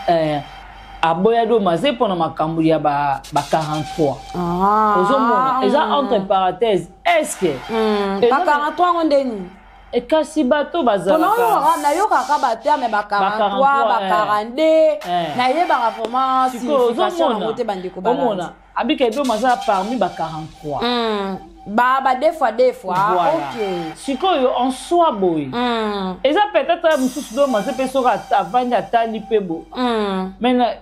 Eh, aboya domaze mpo na makambo ya ba, ba 43 ah. Ozomona eza entre parenthèse, est ce que Ba 43 yango ndeni? Kasi bato bazalaka Nayokaka baterme ba 43, ba 42, nayebaka vraiment signification yango te, bandeko. Omona abika edoma aza parmi ba 43. Ba deux fois deux fois. Voilà. Ok. Sikoyo en soi boye, eza peut-être ya mosusu domaze mpe soki avandi atali mpe bo mais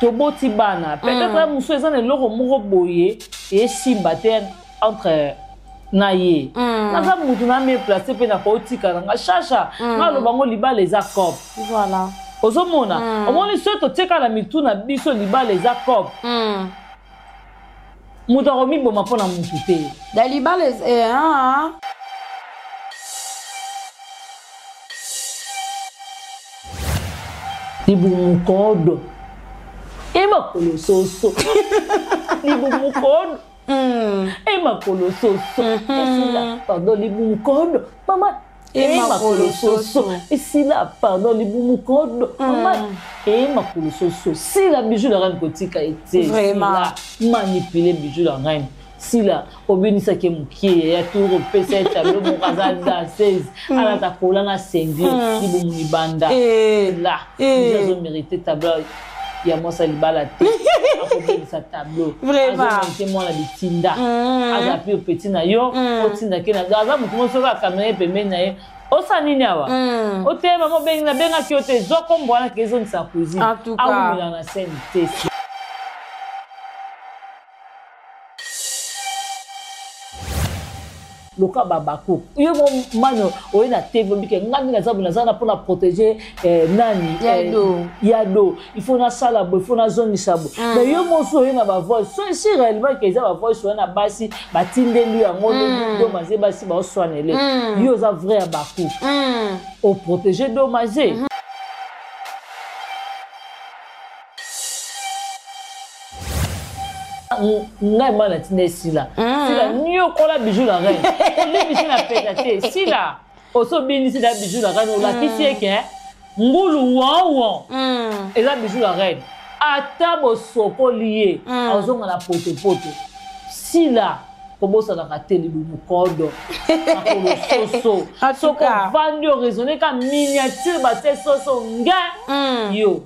toboti bana, peut-être ya mosusu eza na eloko moko boye esimba te entre na ye. Naza mutu na mieux placé mpe nakotika na nga shasha. Nga aloba ngo libala eza coop. Voilà. Ozomona, omoni soki totieka na mitu na biso libala eza coop, moto akomiboma mpo na mutu te. Da libala eh, ah. Libumu kodo e makolo soso, libumu kodo e makolo soso esila pardon, libumu kodo mama e makolo soso esila pardon, libumu kodo mama e makolo soso. Sila, Bijou la Reine kotika ete Vraiment. Manipule Bijou la Reine. Sila obinisaki mokie ya tour, opesa ye tableau moko, aza danseuse, alata kola na singlet, libumu libanda. La Bijou azomérite tableau ya mwasi ya libala te, akobebisa tableau. Azomérite mwana bitinda, aza mpe petit na yo, otindaki na aza motu mo soki akamera ye pembeni na ye, osala nini awa? Oteyema mobengi, nabengaki yo te, zwa kombo wana ke ezongisa cuisine. En tout cas. Awumela na scène te. Loka babako yo mo mano oye na TV obike nga nde naza boye, naza na mpona protéger nani. Yado. Yado, il faut nasala boye, il faut nazongisa boye. Mais yo mosu oye na bavoice, so si réellement ke eza bavoice oye na basi batindeli yango domaze, basi baoswanele, yo oza vrai ya baku oprotéger domaze. Ngai ma natinda esila. Sila niokola Bijou la Reine, olibisi na peta te. Sila oso obinisi na Bijou la Reine, olakisi eke ngulu wonwon eza Bijou la Reine, ata bosokoli ye azonga na potopoto. Sila kobosanaka te, libumu kodo makolo soso, soki ovandi oraisonne ka miniature batie soso nge yo.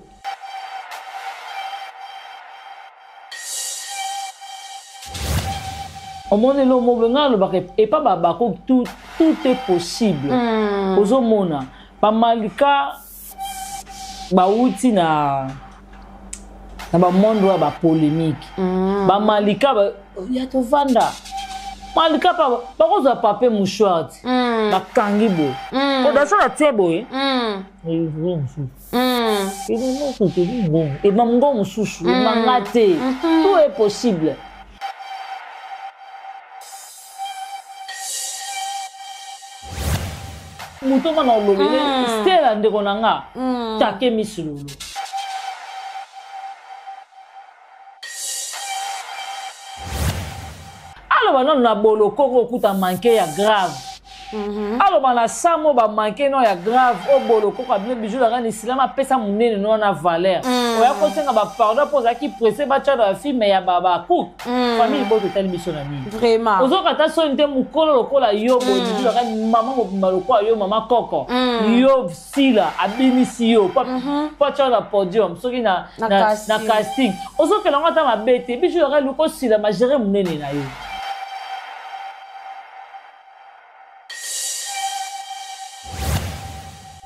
Omoni eloko moko ngai alobaka epa babako, tout, tout est possible. Ozomona bamalika bawuti na bamonde oyo ya bapolémique. Bamalika ya tovanda malika pa bakozwa papier mouchoir ti bakangi boye, odaso atie boye, mosusu ebamgo mosusu ebanga te. Tout est possible. Moto nga na olobele Stela, ndeko na nga take misilolo. Aloba nano na bolokoko okuta manque ya grave. Aloba na samo bamanke no ya grave oyo bolokoko abino Bijou la Reine esilama apesa monene no wana valeur. Oya kosenga bapardon mpo ozalaki presse batya na bafilme ya bacook. Famille boto etali biso na nini? Vraiment. Ozoka ata soni te, mokolo lokola yo boye, Bijou la Reine, mama mobimba lokola yo, mama koko yo, Sila abimisi yo po atya na podium soki na, Na na, casting. Na casting ozokela yango ata mabe te. Bijou la Reine, luka osila magere monene na yo.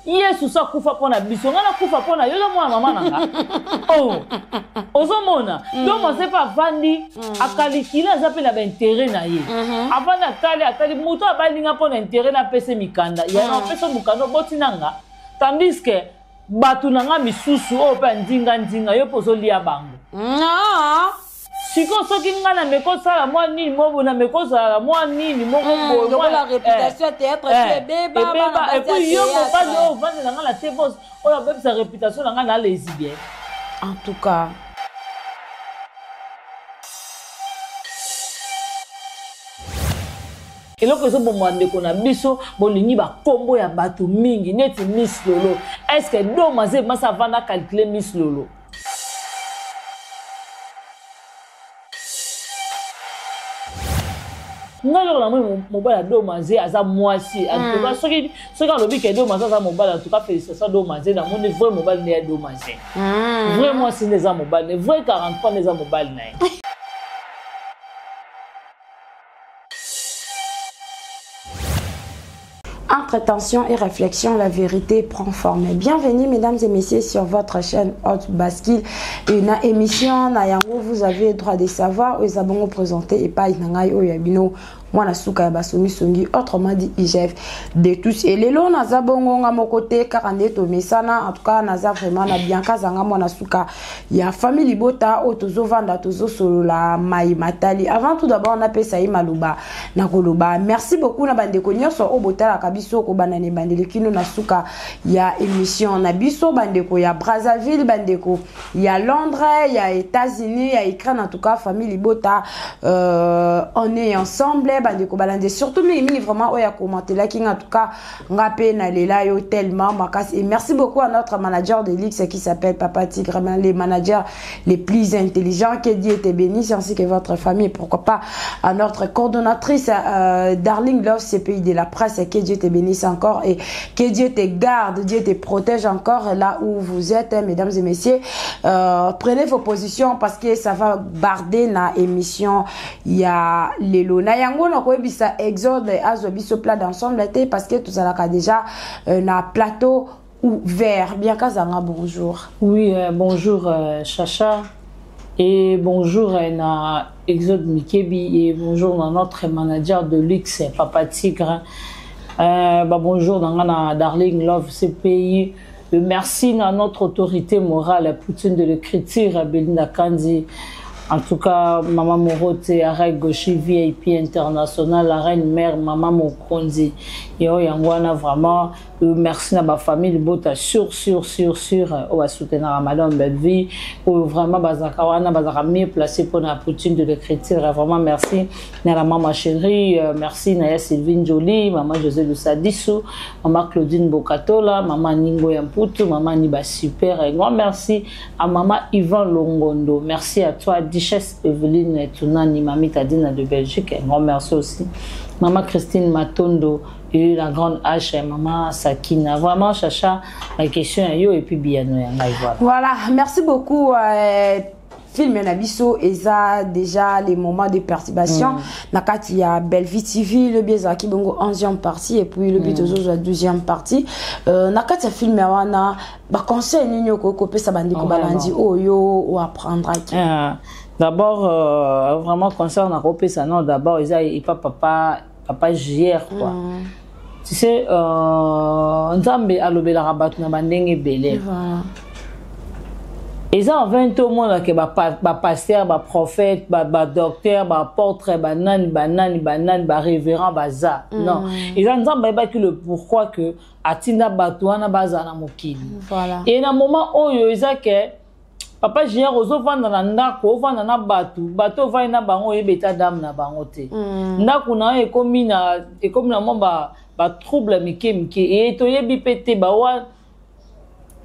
Yesu so akufa mpo na biso, ngai nakufa mpo na yo? Oza mwana mama na nga. Oh, ozomona donc aze mpe avandi akalikile, aza mpe na baintérêt na ye. Avandi atali atali moto abalinga mpo na intérêt na apesa mikanda ya na apesa mokanda oboti na nga, tandis que bato na nga misusu oyo mpe ya ndinga ndinga yo mpe ozolia bango. Non. Sikoyo soki ngai na meki osala mwa nini moko, na meki ozala mwa nini moko boye, Lokola réputation ya théâtre eh, si ebeba, bana ebeba basi ya et puis yo théâtre. mobali oyo ovandi na ngai na te bos oyo abebisa réputation na ngai na lesbien. En tout cas. Eloko ezoboma ndeko na biso, bolingi bakombo ya bato mingi neti Miss Lolo. Est-ce que Doma ze masa vanda calculer Miss Lolo? Ngai eloko namoni, mobali ya Domaze aza mwasi. En tout cas, soki alobi ke Domaze aza mobali, en tout cas félicitation Domaze. Namoni vrai mobali nde ya Domaze, vrai mwasi nde eza mobali ne, vrai 43 nde eza mobali na ye. Entre tension et réflexion, la vérité prend forme. Bienvenue, mesdames et messieurs, sur votre chaîne Haute Bascule. Une émission, na yango, vous avez le droit de savoir, oyo bongo présenté epai na ngai oyo ya bino mwana suka ya basongi songi, autrement dit IGF de tous. Et lelo naza bongo nga moko te, kaka nde tomesana. En tout cas, naza vraiment na Bianca Zanga, mwana suka ya famille libota oyo tozovanda, tozosolola mai matali. Avant tout d'abord napesa ye maloba na koloba merci beaucoup na bandeko nyonso oyo botalaka biso kobanda na ebandeli kino na suka ya émission na biso, bandeko ya Brazzaville, bandeko ya Londres, ya États-Unis, ya Ukraine. En tout cas, famille libota, on est ensemble. Bandeko balande, surtout mingimingi vraiment oyo akomantelaki nga, en tout cas nga mpe nalela yo tellement makasi. Et merci beaucoup à notre manager de luxe qui s'appelle Papa Tigre, les managers les plus intelligents, que Dieu te bénisse ainsi que votre famille. Et pourquoi pas à notre coordonnatrice Darling Love CPI de la presse, que Dieu te bénisse encore et que Dieu te garde, Dieu te protège encore là où vous êtes, hein, mesdames et messieurs. Prenez vos positions parce que ça va barder na émission ya lelo. Na yango na koyebisa Exode azwa biso plat d'ensemble te parce que tozalaka déjà na plateau ouvert. Bianca Zanga, bonjour. Oui, bonjour Chacha et bonjour na Exode Mikebi et bonjour à notre manager de luxe Papa Tigre. Bah, bonjour na Darling Love CPI. Merci à notre autorité morale, Poutine de l'écriture, Belinda Kandi. En tout cas, Maman Morote, Arrêt Gauchi, VIP International, la reine mère, Maman Mokonzi. Yo, yango wana, vraiment, merci à ma famille, bota sur, sur, sur, sur, oyo soutenir Madame Bellevie, oyo vraiment, bazaka wana, bazaka mieux placé pour la Poutine de l'écriture. Vraiment, merci. Na la maman chérie, merci Naya Sylvine Jolie, Maman José Lusadisu, Maman Claudine Bokatola, Maman Ningo Yamputu, Maman Niba Super. Un grand merci à Maman Yvan Longondo. Merci à toi, Duchesse Evelyne Tunani, Mami Tadina de Belgique. Un grand merci aussi. Maman Christine Matondo et la grande H, et Maman Sakina. Vraiment, Chacha, la question est yo et puis Biano Yangai. Voilà. Voilà, merci beaucoup. Film na biso eza déjà les moments de perturbation. Na kati ya Bellevue TV, le bien ezalaki bongo 11e partie et puis le but tozozwa 12e partie. Na kati ya film wana, ba conseil nini okoki kopesa bandeko balandi oyo oapprendraki? D'abord, vraiment conseil na kopesa, non, d'abord eza epa papa JR, quoi. Tu sais, Nzambe alobelaka bato na bandenge ebele. Eza en 20 omonake bapasteur, baprophète, badocteur, baapôtre, banani banani banani, barévérend baza. Non, eza Nzambe ayebaki le pourquoi que atinda bato wana bazala na mokili. E na moment oyo eza ke papa Junior ozovanda na ndako, ovanda na bato, bato ovandi na bango, oyebi eta dame na bango te. Ndako na yo ekomi na mwa batrouble mike mike e toyebi mpe te bawa,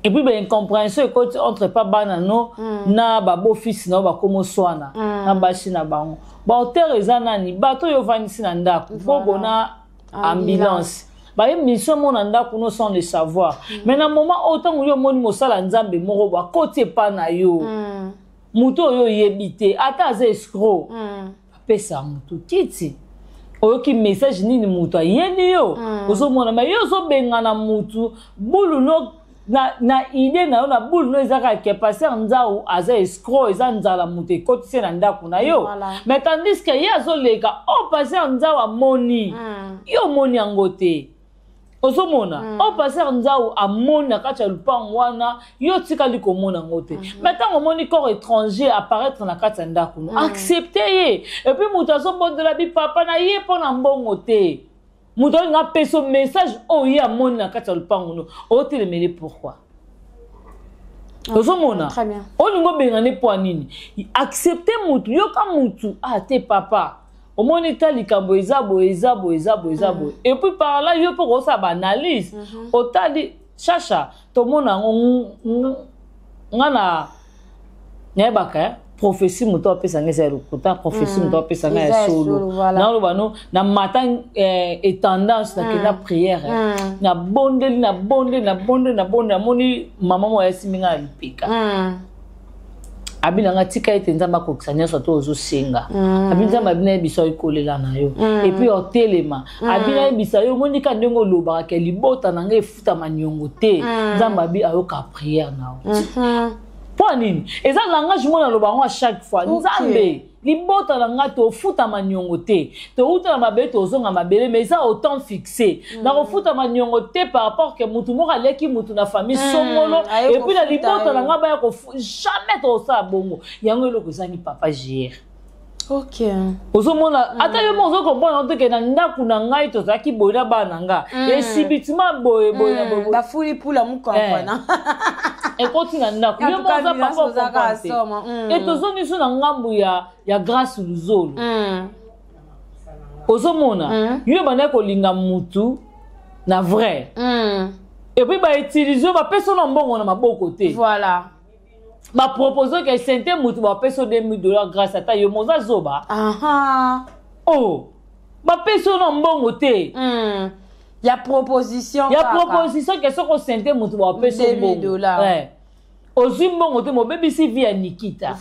et puis baincompréhension ekoti entre pa bana no na babofisi na yo, bakómi oswana na basi na bango. Baauteur eza nani? Bato oyo ovandisi na ndako, bobo na ambulance, baye mission mo na ndako no sans le savoir. Mais na moment oyo, ntango yo omoni mosala Nzambe moko bakoti epa na yo, moto oyo oyebi te, ata aza escroc, apesa motu kiti, oyoki message nini moto ayeli yo, ozomona me yo ozobengana motu bulu no na idée na yo, na bulu no eza kaka ke pasteur Nzau aza escroc, eza nzala moto ekotisi na ndako na yo. Mais tandis que ye azoleka o pasteur Nzau amoni, yo omoni yango te. Ozomona o pasteur Nzau amoni na kati ya lupango wana, yo otikali komona yango te. Mais ntango omoni corps étranger apparaître na kati ya ndako no, accepte ye. Et puis moto azobondela bipapa na ye mpo na mbongo te, moto olinga apesa message oyo ye amoni na kati ya lupango no, otelemele pourquoi? Ozomona, olingi obengane mpo ya nini? Accepte mutu, yoka mutu. Ah te, papa. Omoni ta likambo eza boye, eza boye, eza boye, eza boye. Et puis par là yo mpo kosala baanalyse, otali Chacha, tomona yango. Nga na nayebaka prophétie, moto apesa nga eza ya lokuta, prophétie moto apesa nga ya solo. Naloba no na matin et tendance nakenda prière, nabondeli, nabondeli, nabondeli, nabondeli, namoni mama moko asimbi nga na lipeka. Abi na nga: "Tika ete Nzambe akokisa nyonso to ozosenga." Abi Nzambe abi nayebisa yo, ekolela na yo et puis otelema. Abi nayebisa yo, omonika ndenge olobaka ke libota na ngai efutama niongo te, Nzambe abi ayoka prière na yo. Mpo nini? Eza langage moko naloba yango à chaque fois. Nzambe, libota na ngai tofutama niongo te, touta na mabele, tozonga mabele, mais eza au temps fixé. Nakofutama niongo te par rapport ke mutu moko aleki mutu na famille songolo et puis na libota na ngai baya, jamais tokosala bongo. Yango eloko ezangi papa gr. Ozomona, ata yo moko ozokomprendre te ke na ndako na ngai tozalaki boye na bana na nga, esibitima boye boye na boye. Bafuli pula mukomprendre. Ekoti na ndako, yo moko oza papa, ocomprendre te. E tozongi so na ngambu ya Grâce Luzolo. Ozomona, yo bandaki kolinga mutu na vrai et puis bautiliser yo, bapesi yo na mbongo na maboko te. Bapropose ke sente mutu, bapesi yo 2000 $. Grâce, ata yo moza zoba. Oh, bapesi yo na mbongo te. Ya proposition. Ya proposition ke soki osente mutu, bapesi yo mbongo. Ozwi mbongo te, mobebisi vie ya Nikita.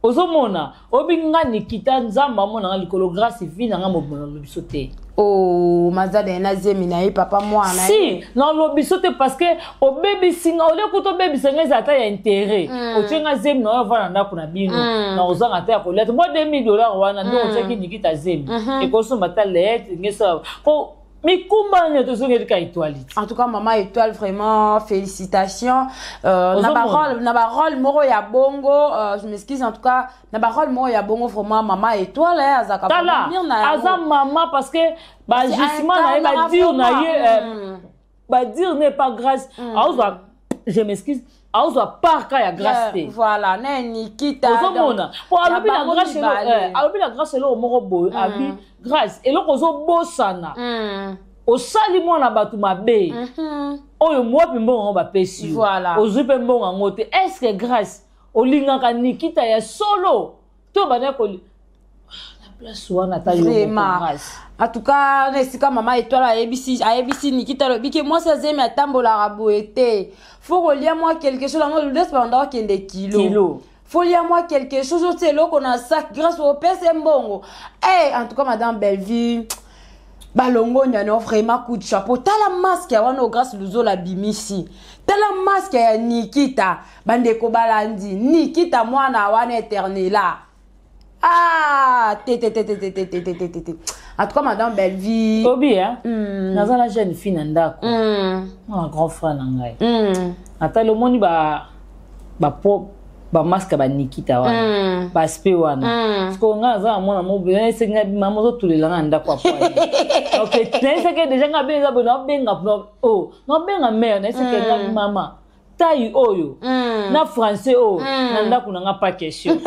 Ozomona, oyebi nga Nikita, Nzambe amonanga likolo. Grâce, vie na nga mobima, nalobi so te. Oh, mazada na zemi na ye, papa mwana. Si nalobi so te parce que obebisi nga. Olie kuta obebisa nga, eza ata ya intérêt. Otie nga zemi na oyo, ovanda na ndako na bino, na ozanga ata ya kolia te. Mwa 2000 $ wana nde otiaki Nikita zemi, ekosomba ata lete ngeso po mikumba nini tozongeli ka Étoile. En tout cas, maman Étoile, vraiment félicitations na barole moko ya bongo. Je m'excuse, en tout cas na barole moko ya bongo, vraiment maman Étoile azaka. Tala, aza mama parce que baagissement na ye, badire na ye, badire n'est pas grâce. Aozwa, je m'excuse, aozwa part ka ya Grâce te. Voilà, na Nikita. Ozomona, po alobi na Grâce, alobi na Grâce eloko moko boye. Abi Grâce, eloko ozobosana, osali mwana bato mabe oyo, mwapi mbongo yango bapesi yo, ozwi mpe mbongo yango te. Est ce que Grâce olingaka Nikita ya solo to banda koli na place wana? Ata yo. Grâce, en tout cas na esika mama Étoile ayebisi Nikita, alobi ke mwasi azemi atambolaka boye te, faut kolia mwa quelque chose. Yango Ludes banda okende kilo. Kilo. Faut lia mwa quelque chose, otia eloko na sac. Grâce, opesa mbongo. Hey, en tout cas madame Bellevue, balongonya no, vraiment coup de chapeau. Tala masque ya wana, Grâce Luzola abimisi, tala masque ya Nikita. Bandeko balandi, Nikita mwana wana éternela. Ah, te te te te te te te te te te te. En tout cas madame Bellevue. Obi naza na jeune fille na ndako, mwana grand frère na ngai. Atali, omoni ba ba bamasque banikita wana, baaspect wana. Parce que ngai naza na mwana mo esengi mama ozotulela ngai na ndako apoa. Ok, nayesaki déjà ngai abenga boye, naobenga o naobenga mare, nayesaki ngai mama taille oyo na français oyo na ndako na nga, pas question.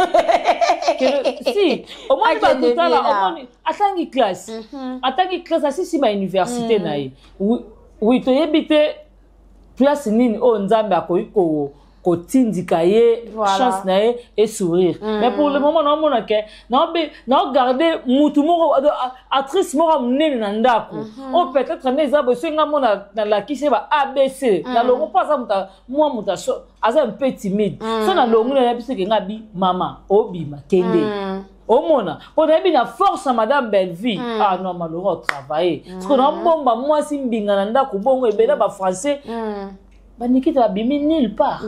Si omoni bato, tala, omoni atangi classe, atangi classe, asisi ba université na ye. Oui, toyebi te place nini oyo Nzambe akoki kotindika ye chance na ye esourire. Mais pour le moment naomona ke naogarde mutu moko, actrice moko ya monene na ndako oyo, peut-être nde eza boye. Soki nga mona nalakisi ye ba ABC, nalongo mpo aza moto mwa moto aza un peu timide. So nalongo, nayebi soki nga bi mama obima kende. Omona, mpo nayebi na force ya madame Bellevue. Ah non, maloro otravaille parce que naobomba mwasi mbinga na ndako bongo ebele bafrançais banikita babimi nulle part.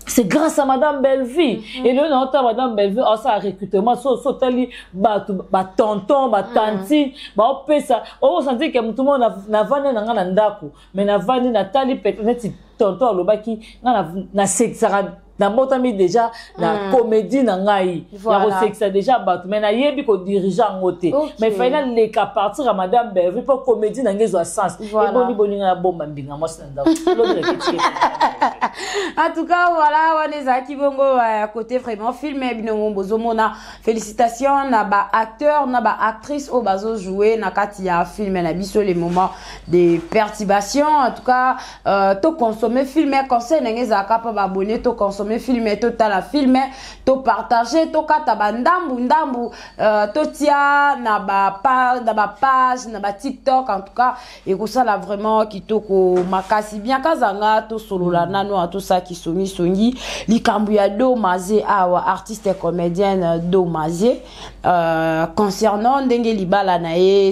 C'est grâce à madame Bellevue. Et lelo naota madame Bellevue asala recrutement. So otali bato, batonton, batantine, baopesa, okosanti ke motu moko navandi na nga na ndako, mais navandi natali peut-être neti tonton alobaki nga nasekisaka. Nabotami déjà na comédie na ngai ya kosekisa déjà bato, mais nayebi kodiriger yango te. Mais fai naleka partir ya madame Bellevue mpo comédie na ngai ezwa sens. Eboni boninga ya bomba mbinga mwasi na ndako. En tout cas, voilà, wana ezalaki bongo côté vraiment film. Bino bozomona, félicitation na baacteur na baactrice oyo bazojouer na kati ya film na biso Les Moments de Perturbation. En tout cas, toconsommer film. Conseil ndenge ezalaka mpo baabonné, toconsommer film, totala film, topartager, tokata bandambu ndambu, totia na bapage, na baTikTok. En tout cas, ekosala vraiment kitoko makasi. Bien, kazanga tosolola nano, tosaki songisongi likambo ya Domaze awa, artiste comédienne Domaze, concernant ndenge libala na ye,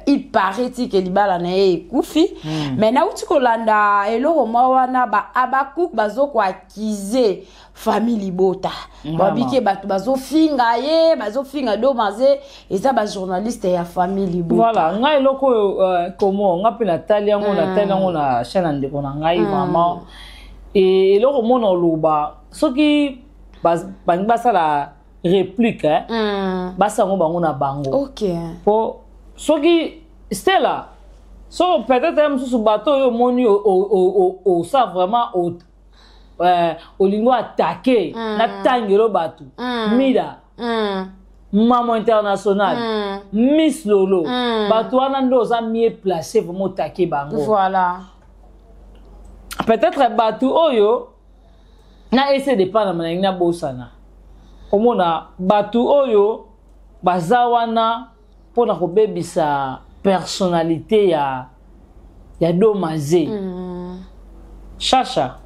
il paraît que libala na ye ekufi. Mais nauti kolanda eloko mwa wana, ba Abakuk bazokoaccuser famille libota, babike bato bazofinga ye, bazofinga Domaze, eza bajournaliste ya famille libota. Voilà, ngai eloko oyo, komo nga mpe natali yango, natali yango na chaîne ya ndeko na ngai. Vraiment, eloko mona oloba, soki balingi basala réplique, basango bango na bango. Po soki Stella, so peut-être ye mosusu, bato oyo omoni osa vraiment olingi attaquer natangelo bato, Mida, Mamo International, Miss Lolo, bato wana nde oza mieux placé vraiment oattaquer bango. Peut-être bato oyo na ese dépendre na ndenge nabosana omona bato oyo baza wana mpona kobebisa personnalité ya Domaze. Chacha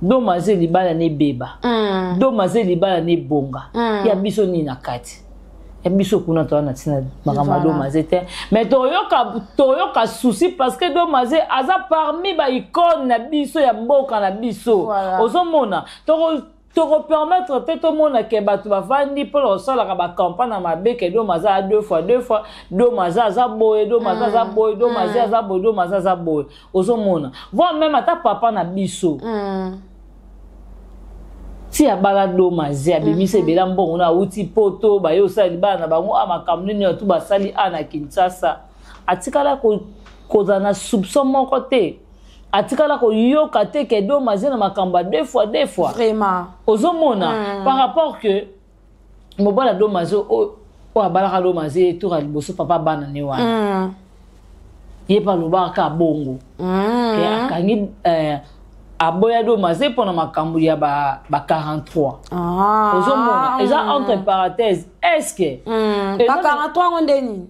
Domaze, libala na ebeba, Domaze libala na ebonga, ya biso nini na kati ya biso kuna? Toza na ntina makambo ya Domaze te, mais toyoka souci parce que Domaze aza parmi baicône na biso ya mboka na biso. Ozomona, tokopermettre te tomona ke bato bavandi mpona kosalaka bacampagne ya mabe ke Domaze aza deux fois deux fois, Domaze aza boye, Domaze aza boye, Domaze aza boye, Domaze aza boye. Ozomona, voire même ata papa na biso ti abala Domaze, abimisa ebele mbongo na awuti Poto, baye osala libala na bango. A makambo nini tu basali a na Kinshasa, atikala kozala na soupçon moko te, atikala koyoka te ke Domaze na makambo ya deux fois deux fois. Ozomona, par rapport que mobali ya Domaze oyo abalaka Domaze tour ya liboso, papa bana ne wana, ye mpe alobaka kaka bongo ke akangi, aboya Domaze mpona makambo ya ba 43. Ozomona, eza entre parenthèse, est ce que ba 43 yango nde nini?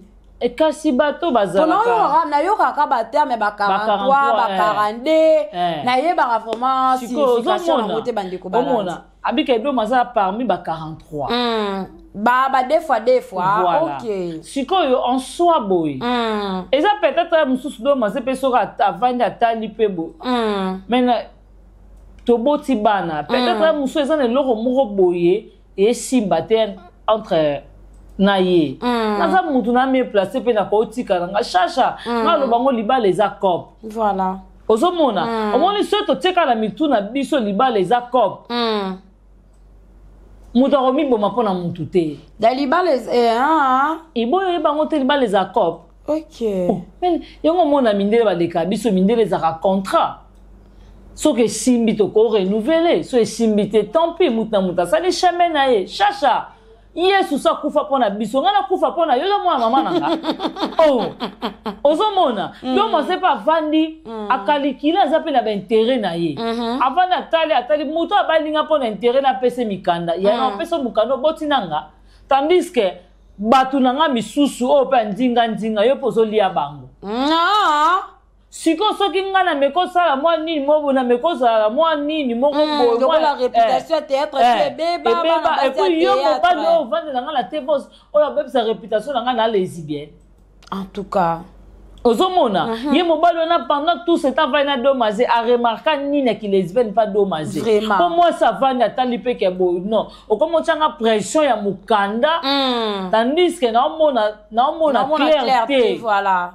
Kasi bato bazalaka Nayokaka baterme ba 43, ba 42, nayebaka vraiment signification yango te, bandeko. Omona, abika Edoma aza parmi ba 43. Ba deux fois deux fois. Voilà. Sikoyo en soi boye, eza peut-être mosusu Domaze mpe soki avandi atali mpe boye, mais toboti bana, peut-être mosusu eza na eloko moko boye esimba te entre na ye. Naza mutu na mieux placé mpe na kotika na nga chacha. Nga aloba ngo libala eza coop. Ozomona, omoni, soki totieka na mitu na biso libala eza coop, moto akomiboma mpo na mutu te. Da libala Eboyo oyebango te, libala eza coop. Oh, yango omona mindele baleka biso, mindele ezalaka contrat. Soki esimbi, tokorenouveler; so esimbi te, tant pis, mutu na mutu asali chemin na ye. Chacha, Yesu so akufa mpo na biso, ngai nakufa mpo na yo? Oza mwana mama na nga. Oh, ozomona, donc mwasi mpe avandi, akalikili, aza mpe na baintérêt na ye. Avandi, atali, atali moto abalinga mpo na intérêt, napesa mikanda ya apesa mokanda, oboti na nga, tandis que bato na nga misusu oyo mpe andinga ndinga yo mpe ozolia bango. Sikoyo soki ngai nameki osala mwa nini moko, nameki ozala mwa nini moko Boye, et puis yo mobali oyo ovandela ngai na te, bos oyo abebisa réputation na ngai na lesbienne. En tout cas. Ozomona, ye mobali wana, pendant tout ce temps avandi na Domaze, aremarka nini ya kilesbienne mpa Domaze? Mpo mwasi avandi, atali mpe ke boye, non, okomi otyanga pression ya mokanda, tandis que naomona clair te.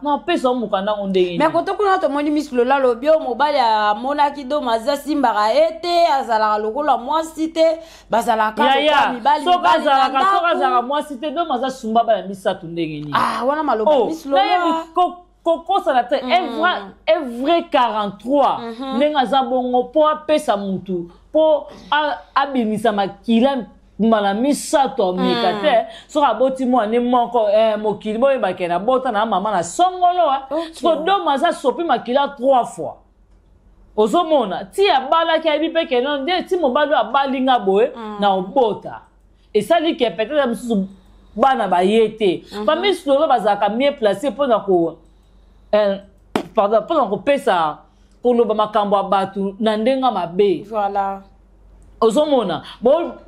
Napesa o mokanda ngo ndenge? Mais koto kuna tomoni Miss Lola alobi oyo mobali amonaki Domaze asimbaka ye te, azalaka lokola mwasi te, bazalaka mibali. Soki azalaka mwasi te, Domaze asumba bana misato ndenge nini? Ah, wana maloba. Oh, Miss Lola. Kokosana te. Un vrai 43 ndenge aza bongo, mpo apesa mutu, mpo abimisa makila mbala misato, ameka te. Soki aboti mwana moko, mokili boyebake na bota na mama na songolo. Siko Doma aza sopi makila trois fois. Ozomona, ti abalaki, ayebi mpe keno nde ti mobali oyo abalinga boye na obota, esali ke peut-être mosusu bana baye te. Bamiss Lolo bazalaka mieux placé mpona ko, pardon, mpona kopesa, koloba makambo ya bato na ndenge mabe. Ozomona,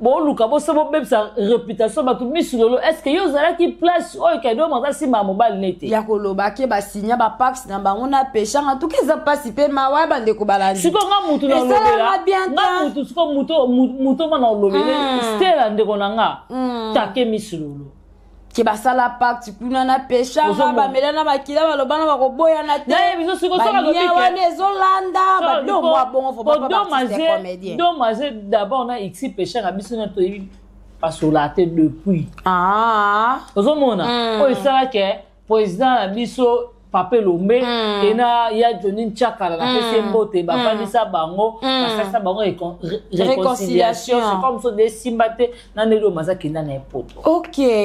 boluka bosa bobebisa réputation bato. Miss Lolo, est ce que yo ozalaki place oyo kedo aza nsima ya mobali nete? Ya koloba ke basinya bapacte na bango na peshanga tuka, eza mpasi mpe mawa ya bandeko balandi. Sikoyo nga mutu nalobela, nga mutu sikoyo mutu ma na olobele Stela, ndeko na nga, take Miss Lolo. Ke basala pacte kuna na peshanga, bamela na makila, baloba na bakoboyana te, wana ezolanda babilo mwa bongo. Faut Domaze d'abord na Ixi Peshanga, biso na toyebi basola te depuis. Ozomona, oyo esalaka président na biso Papa Elombe ena ya Joni Ntiakala, napesi ye mbote, bavandisa bango, basalisa bango réconciliation. C'est comme so nde esimba te na ndenge oyo maza kenda na ye poto.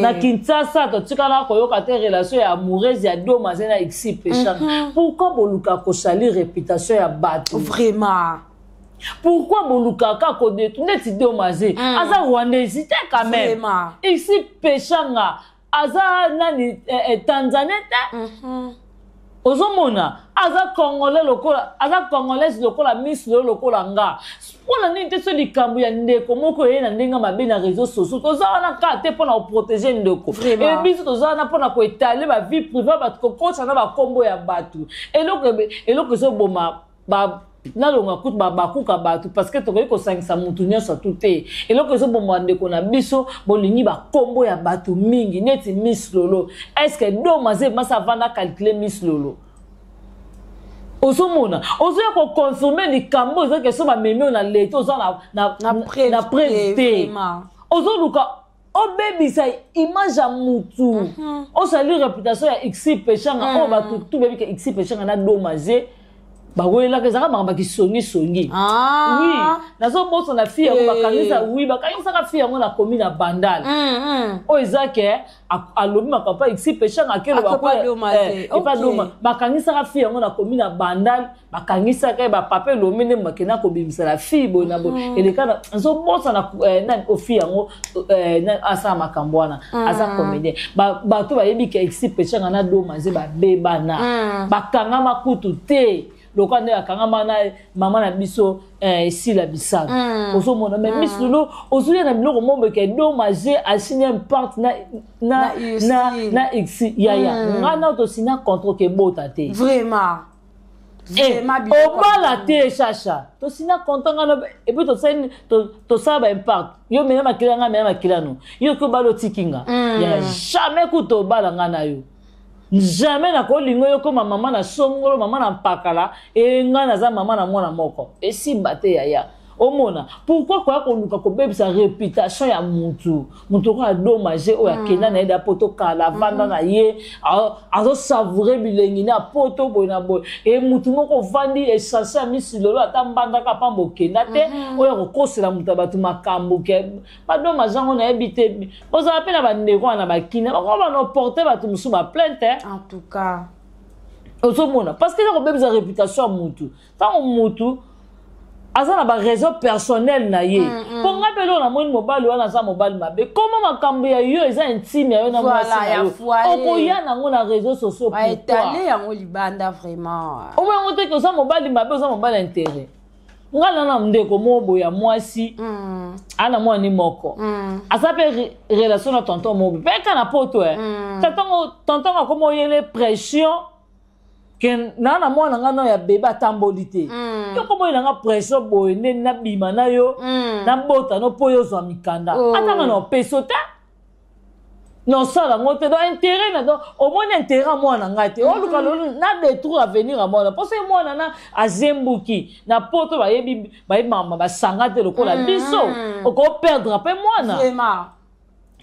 Na Kinshasa totikala koyoka te relation ya amoureuse ya Domaze na Ixi Peshanga. Pourquoi boluka kosalir réputation ya bato? Vraiment. Pourquoi bolukaka kodetu neti Domaze aza rwandaise te quand même? Ixi Peshanga aza nani, tanzanien te. Ozomona, aza congolais lokola, aza congolaise lokola Miss Lolo, lokola nga. Mpona nini te so likambo ya ndeko moko eye na ndenge mabe na réseau sociaux, toza wana kaka te mpona koprotéger ndeko e biso, toza wana mpona koétaler bavie privée bato, kokotisa na bakombo ya bato. Eloko ezoboma, nalonga kutu bakuka bato, parce que tokoki kosangisa mutu nyonso tu te. Eloko ezoboma ndeko na biso, bolingi bakombo ya bato mingi neti Miss Lolo. Est ce que Domaze masa avanda calcule Miss Lolo? Ozomona, ozoya koconfirmer likambo ezaki so bamemi oyo na leta, oza na preuve te. Ozoluka obebisa image ya mutu, osali réputation ya Ixi Peshanga oyo bato tu bayebi ke Ixi Peshanga na Domaze bakoyelaka, ezalaka makambo ya kisongisongi. Oui, nazobosana fille yango bakangisa. Oui, bakangisaka fille yango na komi na Bandal oyo eza ke alobi makambo mpa Ixi Peshanga, akeloba epa Doma. Bakangisaka fille yango na komi na Bandal, bakangisaka ye, bapapa Elombe nde bakenda kobimisala fille boye na boye. Eleka, nazobosana nani ofille yango asala makambo wana, aza comédien. Bato bayebi ke Ixi Peshanga na Domaze babebana, bakangama kutu te lokola nde akangama na mama na biso Esila Bisalo. Ozomona, mais Miss Lolo ozoya na biloko moboke Domaze asigne un pacte na X. Yaya, nga na tosina contrat ke bota te. Obala te, Chacha, tosina contrat nga et puis tosali, tosala ba impact. Yo mena makila, nga mena makila. No, yo ke obala, otiki nga ya jamais kuta obala nga na yo, jamais nakolinga yo koma mama na songolo, mama na mpakala. E ngai naza mama na mwana moko, esimba te yaya. Omona pourquoi koya koluka kobebisa réputation ya mutu, mutu okoyo adommage oyo akenda na ye da poto kala, avanda na ye, azosavourer bilengi na poto boye na boye. E mutu moko ovandi essentiel ya Miss Lolo, ata mbandaka pamba okenda te, oyo akokosela moto ya bato makambo ke badommage yango. Nayebi te, bozala mpe na bandeko wana bakina, bakoma banoporte bato mosusu baplainte. En tout cas. Ozomona, parce que eza kobebisa réputation ya mutu ntango mutu aza na baraison personnelle na ye. Mpo ngai mpe eloko namoni, mobali wana aza mobali mabe. Koma makambo ya yo eza intime ya yo na mwasi na yo, okoya nango na réseau sociaux? Pourquoi yango libanda vraiment? Omo yango te ke oza mobali mabe, oza mobali intérêt. Ngai na ndeko moko boye ya mwasi, ana mwani moko, aza mpe relation na tonton moko mpe ka na poto. Tonton akoma oyele pression. Ke na mwana nga na ya bebe atamboli te. Yo komoi na nga pression boye nde nabima na yo, nabota no mpo yo ozwa mikanda. Ata nga na opeso te, nosala yango te. Donc intérêt na, donc omoni intérêt ya mwana ngai te. Oluka lolo na détruire avenir ya mwana, mpo soki mwana na azembuki na poto, bayebi bayebi makambo basanga te lokola biso, okoperdre mpe mwana.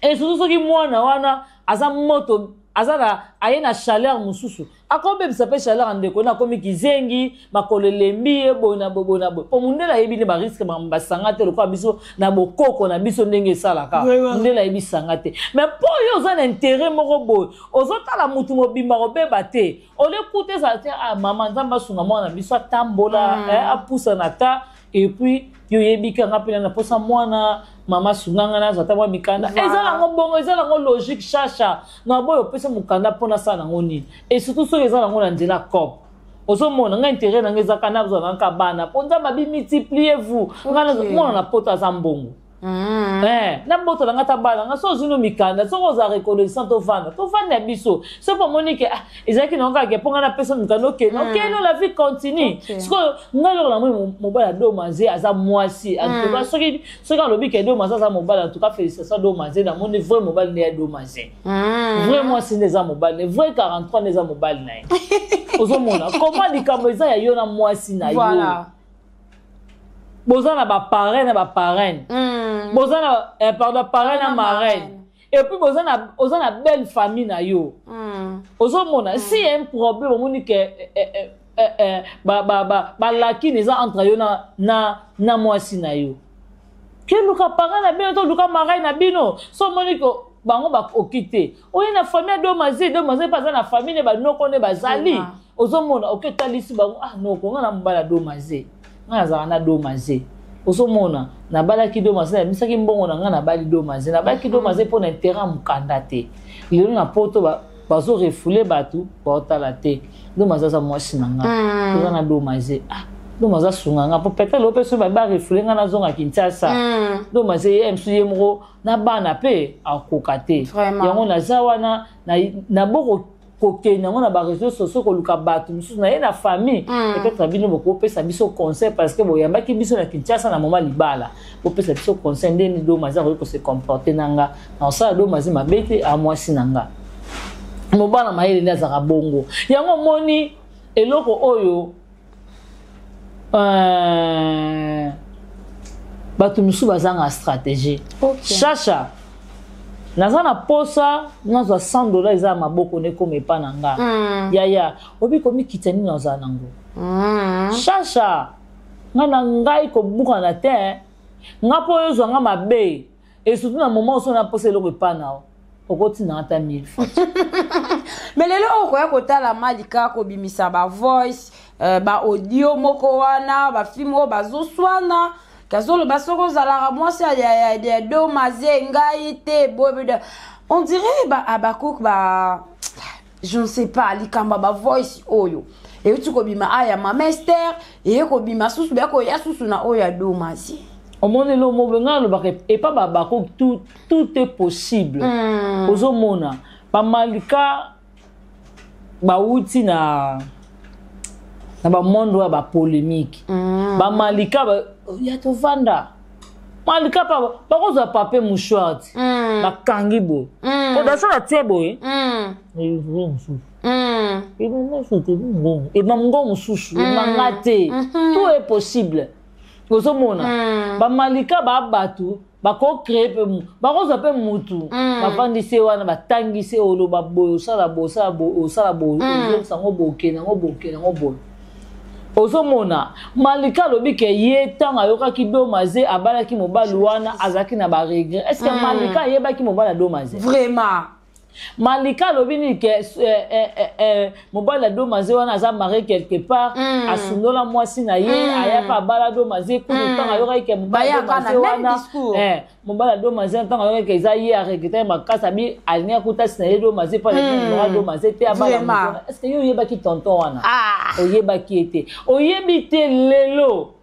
Et surtout soki mwana wana aza moto, aza na aye na chaleur mosusu, akobebisa mpe chaleur ya ndeko na akomi kizengi, makolo elembi ye boye na boye, boye na boye. Po mondele ayebi nde barisque, makambo basanga te lokola biso na bokoko na biso ndenge esalaka. Mondele ayebi sanga te. Mais mpo oyo oza na intérêt moko boye, ozotala mutu mobimba kobeba te. Ole kuta ezala te, ah mama, Nzambe asunga mwana na biso atambola, apusana ta. Et puis yo oyebi kanga mpe na posa mwana, mama asunganga nazwa ata mwa mikanda. Eza nango bongo, eza nango logique. Chacha na boyo opesa mokanda mpo nasala nango nini? Et surtout soki eza nango na nzela cop, ozomona ngai intérêt nanga ezaka nazwa nanga bana, mpo Nzambe abi multipliez vous nga mwana na poto aza mbongo. Nabotala nga ta bana nga. So ozwi no mikanda, soki oza reconnaissant, tovanda, tovanda ya biso. Soki omoni ke ah, ezalaki nango kaka ke mpo nga napesa mikanda, okende, okende, la vie continue. Sikoyo ngai eloko namoni, mobali ya Domaze aza mwasi. En tout cas soki alobi ke Domaze aza mobali, en tout cas félicitation Domaze. Namoni vrai mobali nde ya Domaze, vrai mwasi nde eza mobali ne, vrai 43 nde eza mobali na ye. Ozomona comment likambo eza ya yo na mwasi na yo, boza na baparrain na baparraine, boza na pardon, parrain na marraine, et puis boza na, oza na belle famille na yo. Ozomona si y a un problème, omoni ke balakini eza entre yo na mwasi na yo, ke luka parrain na bino to luka marraine na bino. So omoni ke bango bakoki te, oye na famille ya Domaze. Domaze mpe aza na famille ne, banoko nde bazali. Ozomona oke otalisi bango: ah noko, nga na mobali ya Domaze, nga nazalaka na Domaze. Ozomona nabalaki Domaze, nabisaki mbongo na nga, nabali Domaze, nabalaki Domaze mpo na intérêt ya mokanda te. Lelo na poto bazorefouler bato, baotala te. Domaze aza mwasi na nga, toza na Domaze. Ah, Domaze asunga nga, mpo peut-être lelo mpe soki barefouler nga, nazonga Kinshasa, Domaze ye mosu ye moko na bana mpe akoka te. Yango naza wana naboko kokende yango na baréseaux sociaux koluka bato mosusu na ye na famille. Peut-être bino bokopesa biso conseil, parce que boyambaki biso na Kinshasa na moma libala. Bopesa biso conseil ndeni Domaze akoki kose comporter na nga. Na kosala Domaze mabe te, amwasi na nga. Mobala mayele nde azalaka bongo. Yango omoni eloko oyo, bato mosusu bazanga stratégie. Chacha, naza na posa nazwa 100 dollar, eza ya maboko nde ekoma epa na nga. Yaya, obi komikita nini ozala nango. Chacha, nga na ngai kobukana te, nga mpo oyo ozwa nga mabe. Et surtout na moment oso na posa eloko epa na yo, okotinanga ata 1000 fois. Mais lelo oyo okoya kotala Malika kobimisa bavoice, baaudio moko wana, bafilm oyo bazoswana, kazoloba soki ozalaka mwasi ya Domaze, ngai te boye. On dirait ba Abakuk ba, je ne sais pas, likambo ya bavoice oyo euti kobima aya mama Ester, eye kobima susu, beya koya susu na oyo ya Domaze. Omoni eloko moko, ngai alobaka epa babako, tout est possible. Ozomona bamalika bawuti na bamonde oyo ya bapolémique. Bamalika ya tovanda, malika pa bakozwa papier mouchoir ti bakangi boye, po daso batie boye, mosusu ebamgo mosusu ebanga te. Tout est possible. Ozomona bamalika baa bato bakocréer mpe, bakozwa mpe mutu, bafandisi ye wana, batangisi ye, oloba boye, osala boye, osala boye, osala boye, ozongisa yango boye, okende yango boye, okende yango boye. Ozomona Malika alobi ke ye ntango ayokaki Domaze abalaki mobali wana, azalaki na baregret. Est ce que Malika ayebaki mobali ya Domaze? Vraiment. Malika alobi nini? Ke mobali ya Domaze wana aza marié quelque part, asundola mwasi na ye, aya mpe abala Domaze. Kutu ntango ayokaki ke mobali ya Domaze wana, mobali ya Domaze, ntango ayokaki ke eza ye, aregretter makasi, abi alingi akutasi na ye Domaze mpo alingi Domaze te abala moto. Est ce que yo oyebaki tonton wana? Oyebaki ye te, oyebi te. Lelo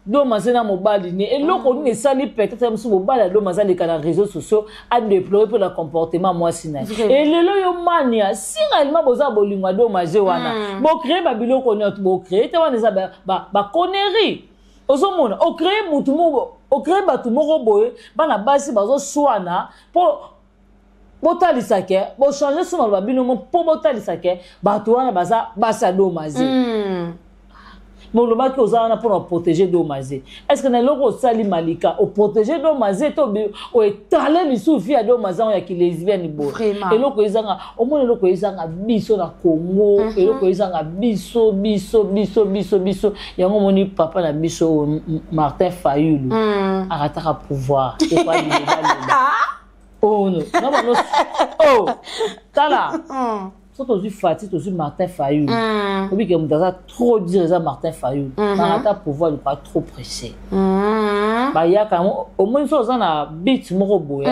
Domaze na mobali ne eloko nini esali? Peut-être mosusu mobali ya Domaze aleka na réseaux sociaux, adéplore mpe na comportement mwasi na ye. Elelo yo mania, si réellement boza bolingo ya Domaze wana, bocrée babiloko nyonso bocrée te. Wana eza baconnerie. Ozomona, ocrée mutu moko, ocrée bato moko boye, bana basi bazoswana mpo botalisa ke bochange so maloba bino mo, mpo botalisa ke bato wana baza basi ya Domaze. Molobaki oza wana mpona oprotege Domaze. Est ce que na eloko osali, Malika, oprotege Domaze to oetale lisusu vie ya Domaze yango ya kilesbienne boye? Eloko ezanga, omona, eloko ezanga biso na Congo, eloko ezanga biso, biso, biso, biso, biso yango. Omoni papa na biso Martin Fayulu akataka pouvoir. Oh no, oh, tala, so tozwi Fati, tozwi Martin Fayulu, obike moto aza trop dire eza Martin Fayulu. Bakata pouvoir lokola trop pressé. Bayaka yango, omoni, so oza na but moko boye,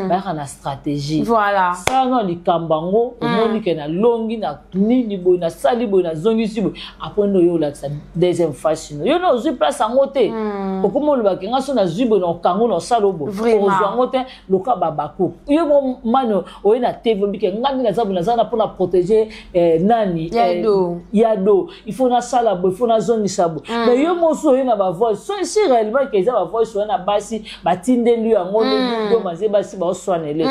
bayaka na stratégie. Sala no likambo yango, omoni ke nalongi na nini boye, nasali boye, nazongisi boye, apres nde oyo olakisa deuxième face. No yo na ozwi place yango te, okoma olobaki nga so nazwi boye, na okango, na osala boye, okozwa yango te. Loka babaku yo mo mani oye na TV, obike nga nde naza boye, naza na mpona protéger nani Yado, il faut nasala boye, il faut nazongisa boye. Mais yo mosu oye na bavoice, so si réellement ke eza bavoice oye na basi batindeli yo yango nde Domaze basi baoswanele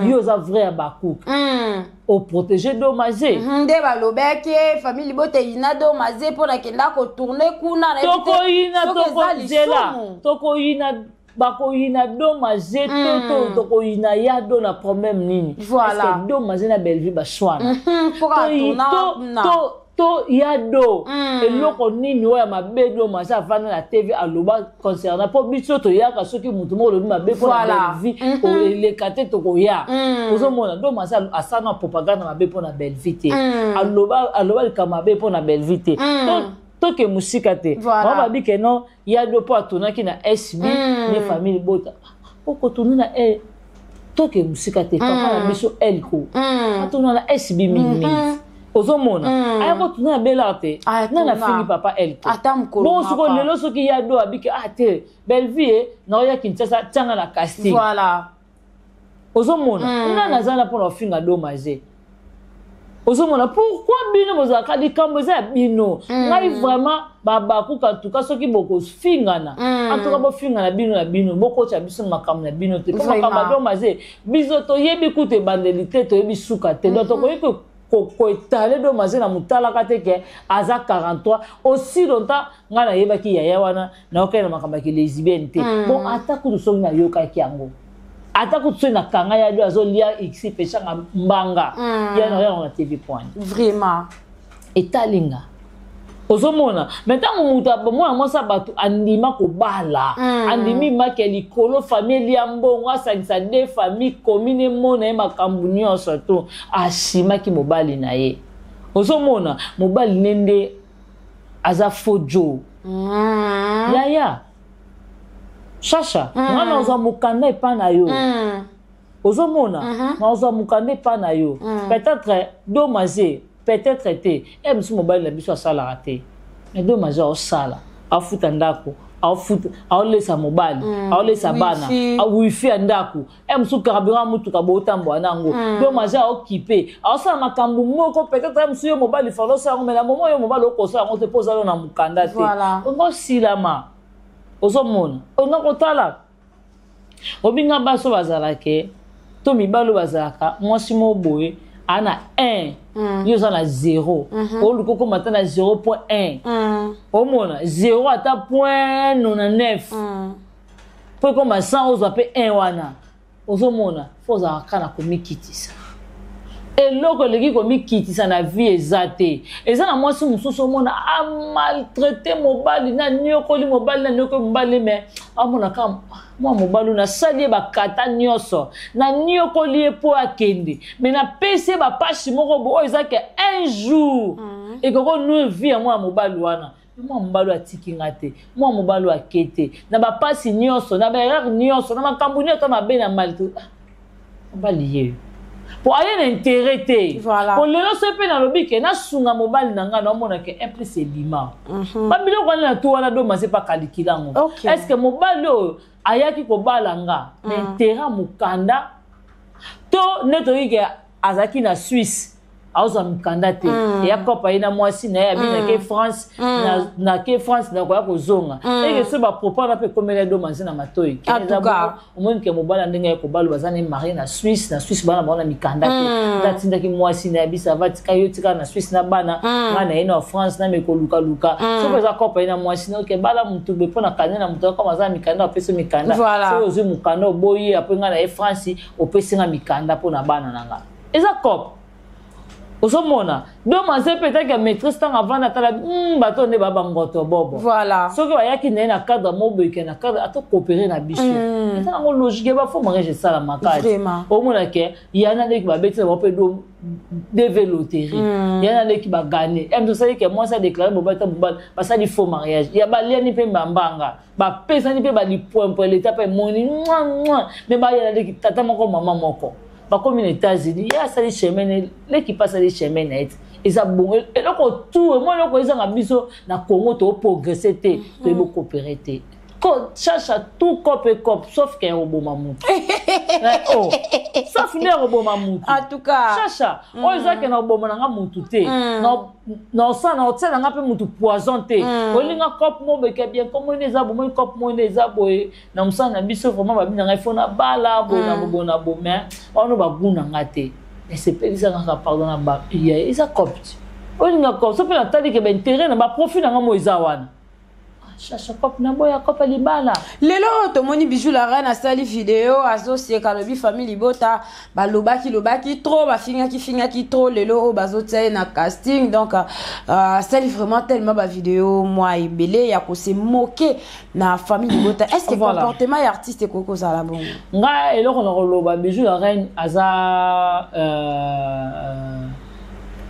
yo, oza vrai ya bakuka, oprotege Domaze. Nde balobaki famille libota eyina Domaze mpo nakenda kotourne kuna. Tokoyina, tokozela, tokoyina, bakoyina Domaze to tokoyina Yado na problème nini? Voilà. Domaze na Bellevue baswana to Yado, eloko nini oyo ya mabe Domaze avanda na TV aloba concernant? Mpo biso toyaka, soki motu moko olobi mabe mpona Bellevue, eleka te, tokoya. Ozomona, Domaze asala na propagande mabe mpona Bellevue te, aloba likambo mabe mpona Bellevue te. Toke mosika te, bango babi ke non, Yado mpo atonaki na SB ne famille bota okotourne na toke mosika te. Papa na biso Elko atona na SB mingimingi, ozomona, aya kotuna na Belar te. Nga nafingi papa Elko? Bongo sikoyo lelo soki Yado abiki, ah te, Bellevue naoya Kinshasa, tianga na casting. Ozomona, nga naza na mpona kofinga Domaze? Ozomona pourquoi bino bozalaka likambo eza ya bino? Ngai vraiment, babakuka, en tout cas soki bokofingana, en tout cas bofingana bino na bino, bokotya biso na makambo na bino te, mpo makambo ya Domaze biso toyebi kutu ebandeli te, toyebi suka te. Donc tokoki koetale Domaze na motalaka te ke aza 43. Aussi longtemps ngai nayebaki yaya wana, naokei na makambo ya kilesbienne te. Bon, ata kutu soki nayokaki yango, ata kutu soki nakanga ya do azolia x peshanga mbanga ya na yango na TV point. Etalinga, ozomona. Mais ntango moto, mwana mwasi ya bato andima kobala, andimi maki ya likolo, famille elia mbongo, asangisa de famille commune, emona ye makambo nyonso to asimaki mobali na ye. Ozomona, mobali ne nde aza faux jo. Yaya Shasha, nga nazwa mokanda epa na yo. Ozomona, nazwa mokanda epa na yo. Peut-être Domaze, peut-être te e mosu mobali na biso asalaka te, mais Domaze aosala, afuta ndako, aofuta, aolesa mobali, aolesa bana, wifi ya ndako, e mosu carburant motuka botambola nango. Domaze aokipe, aosala makambo moko. Peut-être e mosu yo mobali fala osala yango, mais na momo yo mobali okosala yango te mpo ozala na mokanda te. Onga osilama, ozomona, onga kotala obinga basi oyo bazalaka to mibali oyo bazalaka mwasi moko boye aa na 1, yo oza na 0, oluka okoma ata na 0.1. Omona 0 ata point 99 mpo ekoma 100, ozwa mpe 1 wana. Ozomona, fo ozalaka kaka na komikitisa. Eloko eleki komikitisa na vie eza te. Eza na mwasi mosusu, omona amaltraite mobali, na nyokoli mobali, na nyokoli mobali, mais amona kaka mwa mobali oyo nasali ye bakata nyonso, naniokoli ye mpo akende, mais napesi ye bapasi moko bo oyo eza ke un jour ekoki onuire vie ya mwana mobali wana. Mwa mobali oyo atiki nga te, mwa mobali oyo ake te na bapasi nyonso, na baerreur nyonso, na makambo nyonso mabe na maltraite mobali ye. Po aye na intérêt te. Voilà. Po lelo soki mpe nalobi ke nasunga mobali na ngai, naomona ke un plus ebima. Babiloko wana na tu wana domase mpe akalikila yango. Est ce que mobali oyo ayaki kobala nga na intérêt ya mokanda to nde toyoki ke azalaki na Suisse, azwa mikanda te, eya kopa ye na mwasi na ye abi nake France, nake France, nakoya kozonga, eke so bapropos wana mpe ekomeli domase na matoi. En tout cas. Omoni ke mobali ndenge ya kobala, baza ne marié na Suisse, na Suisse bana bango na mikanda te. Nde atindaki mwasi na ye bisa va tika yo, tika na Suisse na bana, nga na ye na France na me kolukaluka. Soki eza kopa ye na mwasi na oke bala motu boye mpo na kande na motu akoma aza na mikanda, apesi yo mikanda. Soki ozwi mokanda, oboyi, apres nga na ye France, opesi nga mikanda mpo na bana na nga, eza cope. Ozomona donc aze mpe etaki ya maîtrise, ntango avanda atala, bato nde baa bangoto bobo. Soki bayaki na ye na cadre moboyeke na cadre ato coopérer na biso, eza nango logique. Bafaux mariage esalamaka. Omona ke yana ndeki babeti na bango mpe do DV loterie, yana ndeki bagane m tosali ke mwasi adéclaré mobali ta mobali, basali faux mariage ya baliani mpe bambanga, bapesani mpe balipwempwe, leta mpe emoni mwa mwa me bayana ndeki tata moko mama moko, bakomi na États-Unis, ye asali chemin, leki mpe asali chemin na ye te. Eza bongo eloko tu emoi, eloko ezanga biso na Congo, toprogresse te, toyebi coopérer te. Chacha, tout cope cope, sauf ke oboma mutu. Oh, sauf nde oboma mutu. En tout cas. Chacha, oyo eza ke na oboma nanga mutu te, na osala na otia nanga mpe mutu poison te. Olinga cope mo beke bien komoni eza bomoi, cope mo nde eza boye na mosala na biso. Vraiment, babi na ngai fo na bala boye na boye na boye, mais wana bagu na nga te, esepelisa kaka. Pardon na ba ya eza cope te, olinga cope so mpe natali ke baintérêt na baprofit na nga mo eza wana. Chacha, cope na boya, cope libala. Lelo oyo tomoni Bijou la Reine asali video, azoseka, alobi famille libota balobaki lobaki trop, bafingaki fingaki trop, lelo oyo bazotia ye na casting. Donc asali vraiment tellement bavideo mwa ebele ya kose moke na famille libota. Est ce que comportement ya artiste ekoki kozala bongo? Ngai eloko na koloba, Bijou la Reine aza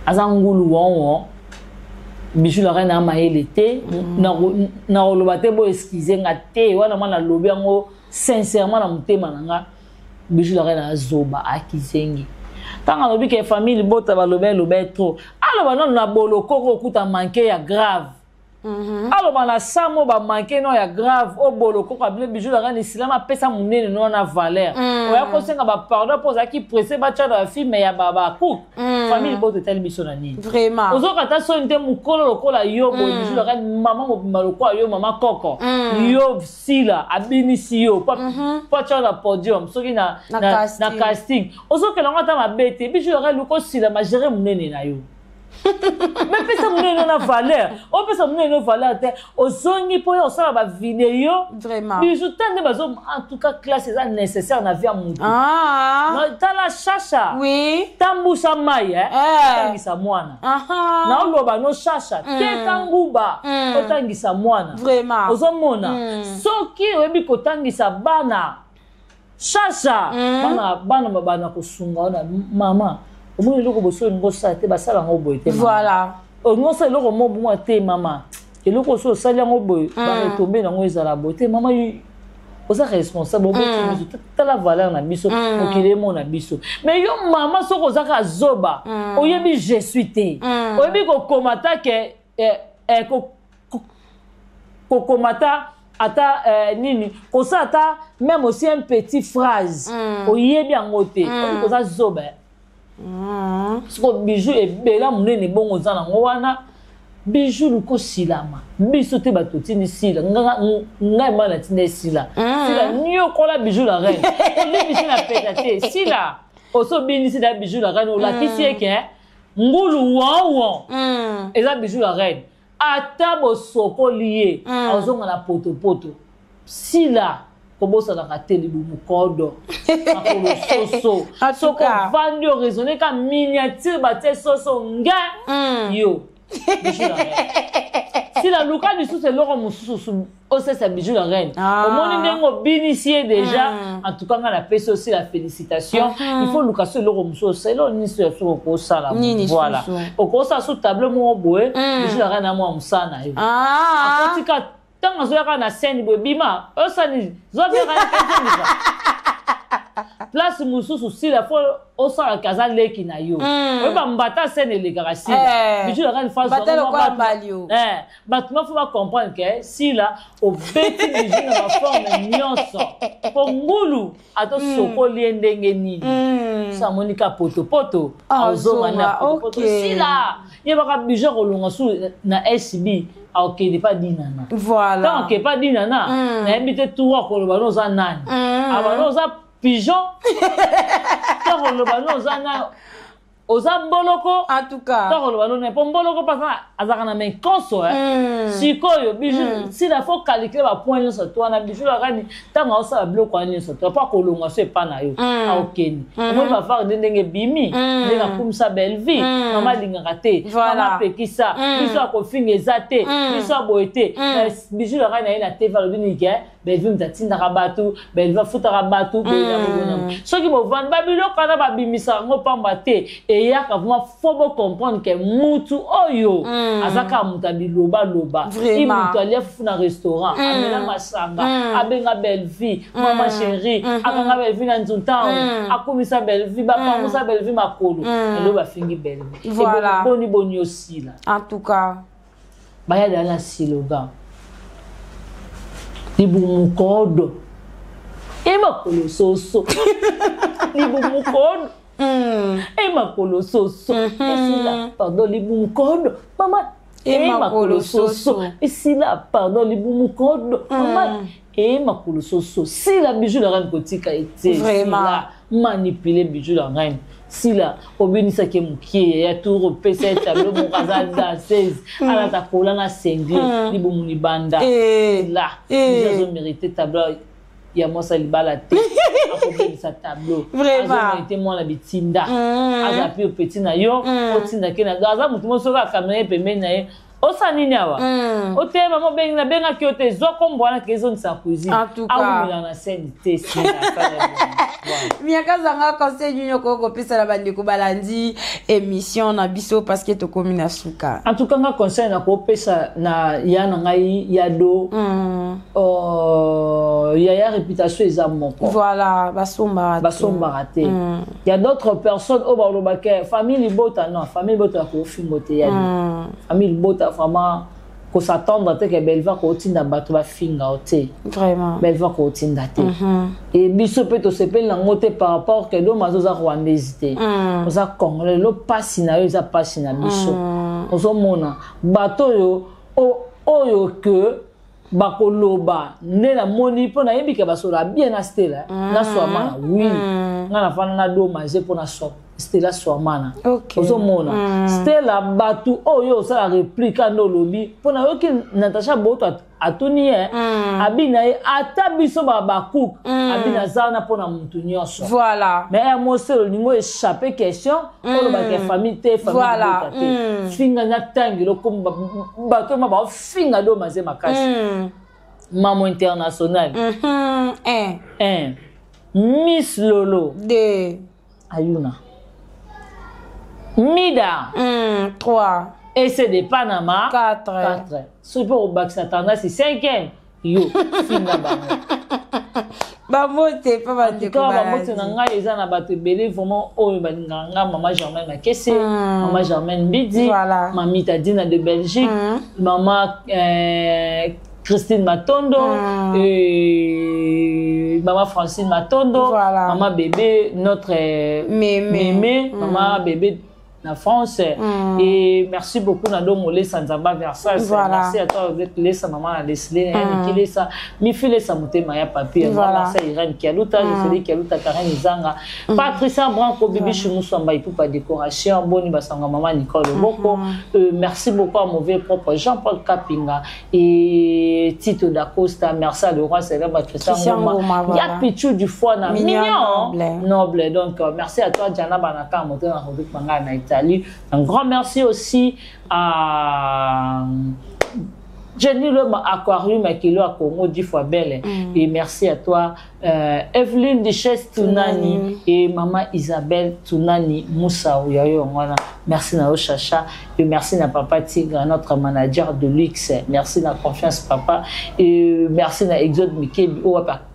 aza ngulu wonwo. Bijou la Reine amayele te na koloba te, bo excuse nga te wana mwana alobi yango sincèrement na motema na nga. Bijou la Reine azoba, akizengi. Ntango alobi ke famille libota balobi eloba trop, aloba nano na bolokoko okuta manque ya grave. Aloba na samo bamanke no ya grave oyo bolokoko abino. Bijou la Reine esilama, apesa monene no wana valeur. Oya kosenga bapardon mpo ozalaki pressé batya na bafilm ya bacook. Famille libota etali biso na nini? Vraiment. Ozoka ata soni te, mokolo lokola yo boye. Bijou la Reine, mama mobimba lokola yo, mama koko, yo sila abinisi yo po atya na podium soki na, Na na, casting. Na casting ozokela yango ata mabe te. Bijou la Reine, luka osila magere monene na yo, me pesa monene na valeur. Opesa monene no valeur te, ozongi mpo yo osala bavideo. Vraiment. Bijou ta nde bazo, en tout cas classe eza nécessaire na vie ya motu. Tala Chacha. Tambusa mai, eh? Otangisa mwana. Naoloba no Chacha, teka nguba, otangisa mwana. Ozomona, soki oyebi kotangisa bana, Chacha, bana bana bana kosunga wana. Mama, omoni eloko boso olingi osala te, basala yango boye te, mama. Olingi osala eloko mo bongo te, mama, eloko oso osali yango boye, baretombe nango ezala boye te. Mama, oza responsable, oboti biso, tala valeur na biso, mokili emona biso. Mais yo mama, soki oza kaka zoba, oyebi je suis te, oyebi kokoma ta ke kokoma ta ata nini, kosala ata même aussi un petit phrase, oyebi yango te, oyebi koza zoba. Siko Bijou ebela monene bongo oza nango wana. Bijou, luka osilama biso te, bato otindi sila, ngai ma natinda esila. Sila niokola Bijou la Reine, olibisi na peta te. Sila osobinisi na Bijou la Reine, olakisi ye ke ngulu wonwon eza Bijou la Reine. Ata bosokoli ye, azonga na potopoto. Sila, kobosanaka te libumu kodo, makolo soso. En tout soki cas. Ovandi oraisonne ka miniature, batie soso nge yo Bijou la Reine. Sila, luka lisusu eloko mosusu osesa Bijou la Reine. Omoni ndenge obinisi ye déjà. En tout cas nga napesi aussi la félicitation. Il faut luka so eloko mosusu osala, eloko nini so ya soki okosala. Nini Voilà. susu? Okosala so tableau moko boye, Bijou la Reine amwa mosala na yo. Akotika ntango azoyaka na scène boye, bima osani zwa mpe. Place mosusu Sila fo osalaka aza leki na yo. Oyeba mbata scène elekaka Sila. Bijou la reine face bato ma fo bacomprendre ke Sila obeti Bijou na baforme nyonso mpo ngulu atosokoli ye ndenge nini. So amoni ka potopoto azonga na potopoto. Sila yebaka Bijou akolonga su na SB, akokende pa Dinana. Voilà. Ntango ake pa Dinana, nayebi te tour akoloba no oza nani, abano oza pigeon, to akoloba no oza nani, oza mboloko. En tout cas. To akoloba no nani, mpo mboloko mpo azalaka na menkonso. Sikoyo Bijou, Sila fo calcule bapoint nyonso to wana. Bijou akani ntango aosala biloko wana nyonso to mpo akolonga so epa na yo, aokende omoni bafare nde ndenge ebimi, ndenge akumisa Bellevie. Mama alingaka te, mama apekisa biso akofinga eza te, biso aboye te. Bijou akani na ye na TV alobi nini? Ke Bellevie moto atindaka bato, Bellevie afutaka bato. Soki bovandi babiloko wana babimisaka yango pamba te, eyaka vraiment. Fo bocomprendre ke mutu oyo aza kaka moto ya bilobaloba. I moto alia fufu na restaurant, amela masanga, abenga Bellevie mama chérie, akanga Bellevie na nzuntango, akumisa Bellevie, bapangusa Bellevie makolo, elo bafingi Bellevie. Boni boni osila. En tout cas. Bayada na slogan libumu kodo e makolo soso, libumu kodo e makolo soso. Esila pardon, libumu kodo mama e makolo soso. Esila pardon, libumu kodo mama e makolo soso. Sila, Bijou la reine kotika ete Sila manipule Bijou la reine. Sila obinisaki mokie ya tour, opesa ye tableau moko, aza danseuse, alata kola na singlet, libumu libanda. La Bijou azomérite tableau ya mwasi ya libala te, akobebisa tableau. Azomérite mwana bitinda, aza mpe petit na yo, otindake na aza motu mo soki akamera ye pembeni na ye, osala nini awa? Ote mama obengi, nabengaki yo te, zwa kombo wana ke ezongisa cuisine. Awumela na scène te. Miaka zanga, conseil nini okoki kopesa na bandeko balandi émission na biso, parce que tokomi na suka? En tout cas, nga conseil nakopesa na ya na ngai ya do yaya, réputation eza moko. Voilà, basombaka. Basombaka te. Ya d'autres personnes oyo balobaka famille libota, non, famille libota ya kofingo te. Ya famille libota vraiment kos'attendre te ke Belva kotinda bato bafinga yo te. Vraiment. Belva kotinda te. E biso mpe tosepeli nango te par rapport ke doma oza rwandaise te, oza congolais. Lelo mpasi na yo eza mpasi na biso. Ozomona bato oyo oyo ke bakoloba nde namoni mpo nayebi ke basolola bien na Stela na Swamana. Oui, nga nafanda na Domaze mpo na Stela Swamana. Ozomona Stela, bato oyo osala réplique nde olobi mpo nayoki Natasha Boto atuni ye, abi na ye ata biso bacook, abi naza wana mpona motu nyonso. Mais ya moselo olingi oéchappe question, olobaka famille te, famille libota te. Finga na tangelo komi bato ma baofinga Domaze makasi. Mamo international. Un. Un. Miss Lolo. Deux. Ayuna Mida. Trois. Ese de Panama. Quatre. Quatre. Soki mpe kobakisa tendance cinquième, yo finga bango. Bambote mpe bandeko. Bambote na ngai eza na bato ebele vraiment oyo balingaka nga: mama Germaine Makese, mama Germaine Mbidi, mami Tadina de Belgique, mama Christine Matondo, et maman Francine Matondo, maman bébé, notre Mémé, mémé, maman bébé na France. Et merci beaucoup na Domo Lesa Nzamba Versailles. Merci à toi d'être Lesa, maman na Leslie, mm. Lesa, Mifi Lesa Motema ya papier. Merci à Irène Kialuta, Jocelyne Kialuta, Karen Izanga, Patricia Branco, Bibi Choumousamba, Ipupa Décoration, Boni Basanga, maman Nicole Boko. Merci beaucoup à mauvais propre Jean-Paul Kapinga et Tito Dacosta. Merci à Leroy Célèbre Christian Ngoma. Ya Pichou du foie na mignon noble. Noble. Donc merci à toi Diana Banaka Moto na Rodrigue Manga na Italie. Un grand merci aussi à Jenny Le Aquarium Akilo à Congo, 10 fois belle. Et merci à toi, Evelyne Duchesse Tunani et maman Isabelle Tunani Moussa Oyayo. Voilà. Merci na Chacha et merci na papa Tigre, notre manager de luxe. Merci na confiance papa et merci na Exode Mikebi.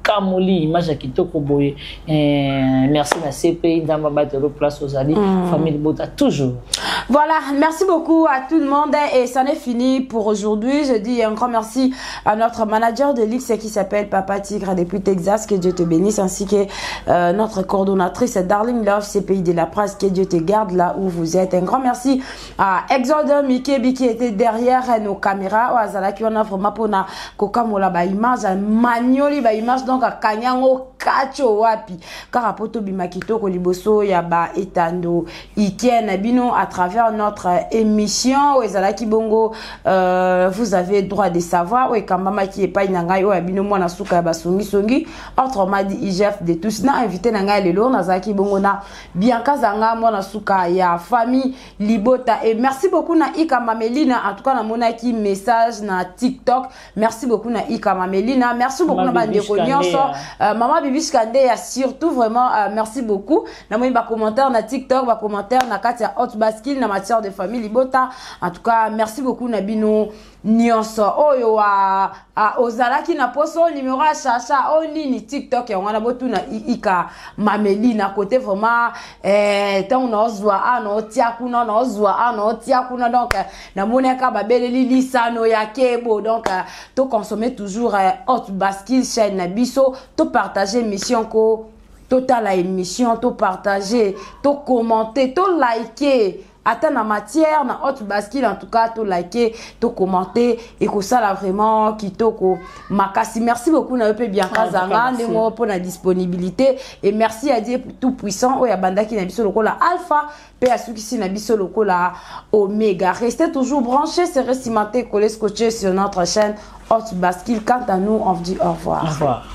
Tokamoli image ya kitoko boye. Merci na CPI, Nzambe abatelo place ozali. Famille Bota toujours. Voilà, merci beaucoup à tout le monde et ça n'est fini pour aujourd'hui. Je dis un grand merci à notre manager de l'X qui s'appelle Papa Tigre depuis Texas, que Dieu te bénisse, ainsi que notre coordonnatrice Darling Love, CPI de la presse, que Dieu te garde là où vous êtes. Un grand merci à Exode Mikebi qui était derrière nos caméras. Azalaki wana vraiment pona kokamola ba image, manioli ba image, donc akanyango kacho wapi. Kaka poto bima kitoko liboso ya ba etando Ike bino à travers notre émission ezalaki bongo vous avez droit de savoir oyo ekambamaki epai na ngai oyo ya bino mwana suka ya basongisongi, autrement dit IGF de tous. Na invité na ngai lelo nazalaki bongo na Bianca Zanga, mwana suka ya famille Libota. Et merci beaucoup na Ika Mamelina, en tout cas namonaki message na TikTok. Merci beaucoup na Ika Mamelina, merci beaucoup na bandeko nyonso, mama Bibish Kandeya surtout, vraiment merci beaucoup. Namoni ba commentaire na TikTok, ba commentaire na kati ya Haute Bascule na matière de famille Libota. En tout cas merci beaucoup na bino nyonso oyo ozalaki na poso numéro ya Chacha oyo nini TikTok yango wana, botuna Ika Mamelina côté vraiment ntango naozwa a naotia kuna, naozwa a naotia kuna. Donc namonaka babeleli lisano ya kebo. Donc toconsommer toujours Haute Bascule, chaîne na biso, topartage émission, ko totala émission, topartage, tocommenter, tolike ata na matière na Haute Bascule. En tout cas tolike, tocommenter, ekosala vraiment kitoko makasi. Merci beaucoup na yo mpe Bianca Zanga ndenge mpona disponibilité. Et merci à Dieu tout puissant oyo abandaki na biso lokola alpha mpe asukisi na biso lokola omega. Restez toujours branchés, serré, cimenté, collé, scotché sur notre chaîne Haute Bascule. Quant à nous, on vous dit au revoir. Au revoir.